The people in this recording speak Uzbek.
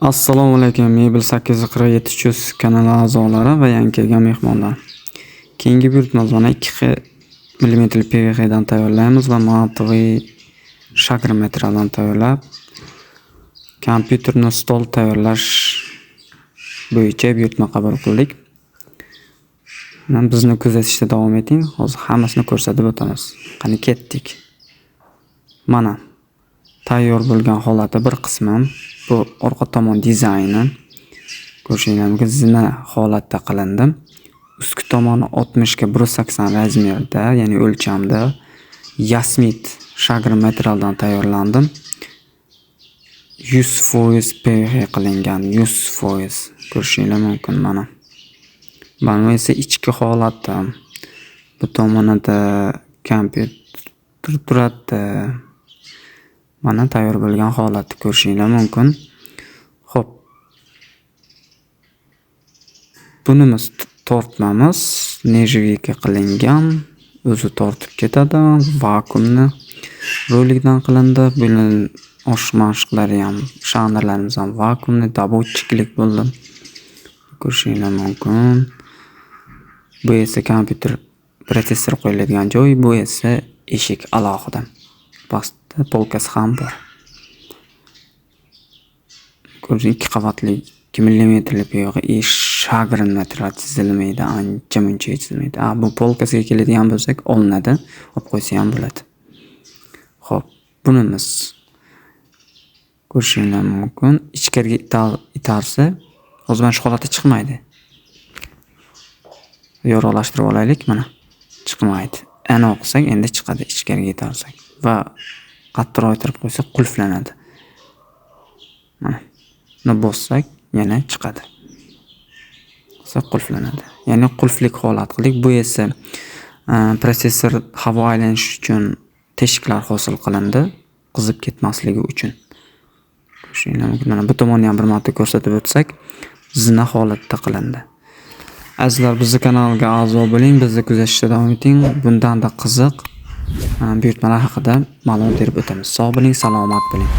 Assalomu alaykum Mebel 847 Chus kanali a'zolari va yangi kelgan mehmonlar. Keyingi buyurtmamizni 2 mm PVC dan tayyorlaymiz va matовый shagr materialdan tayyorlab, kompyuterni stol tayyorlash bo'yicha buyurtma qabul qildik. Bizni kuzatishda davom eting. Hozir hammasini ko'rsatib o'tamiz. Qani ketdik. Mana tayyor bo'lgan holati bir qismi. Bu orqa tomon dizayni ko'rishinglar mumkin, zina holatda qilindi. Ustki tomoni 60 ga 180 razmerda, ya'ni o'lchamda yasmit shagr materialdan tayyorlandi. 100% PVC qilingan, 100% ko'rishinglar mumkin mana. Mana esa ichki holati. Bu tomonida kompyuter turadi. Mana tayyor bo'lgan holati ko'rishinglar mumkin. Xo'p. Bunimiz tortmamiz нержавейка qilingan, o'zi tortib ketadi, vakuumni rolikdan qilindi. Buni oshiq mashqlari ham, shandarlarimiz ham vakuumni добытчикlik bo'ldi. Ko'rishinglar mumkin. Bu esa kompyuter protsessor qo'yiladigan joy, bu esa eshik alohida. Pastda polkasi ham bor. Ko'rishing 2 qavatli 2 millimetrli PVC shagrin material chizilmaydi, ancha muncha chizilmaydi. Bu polkasiga keladigan bo'lsak, olinadi, olib qo'ysa ham bo'ladi. Xo'p, bunimiz ko'rishinglar mumkin. Ichkariga itarsa, hozir mana shu holatda chiqmaydi. Yorug'lashtirib olaylik, mana chiqmaydi. Ana o'qisak endi chiqadi ichkariga itarsak va qattiqroq itarib qo'ysak qulflanadi. Mana buni bossak yana chiqadi. Bossak qulflanadi. Ya'ni qulflik holat qildik. Bu esa protsessor havo aylanishi uchun teshiklar hosil qilindi, qizib ketmasligi uchun. Mana bu tomonni ham bir marta ko'rsatib o'tsak, zina holatda qilindi. Azizlar, bizni kanalga a'zo bo'ling, bizni kuzatishda davom eting. Bundan da qiziq buyurtmalar haqida ma'lumot berib o'tamiz. Sog' bo'ling, salomat bo'ling.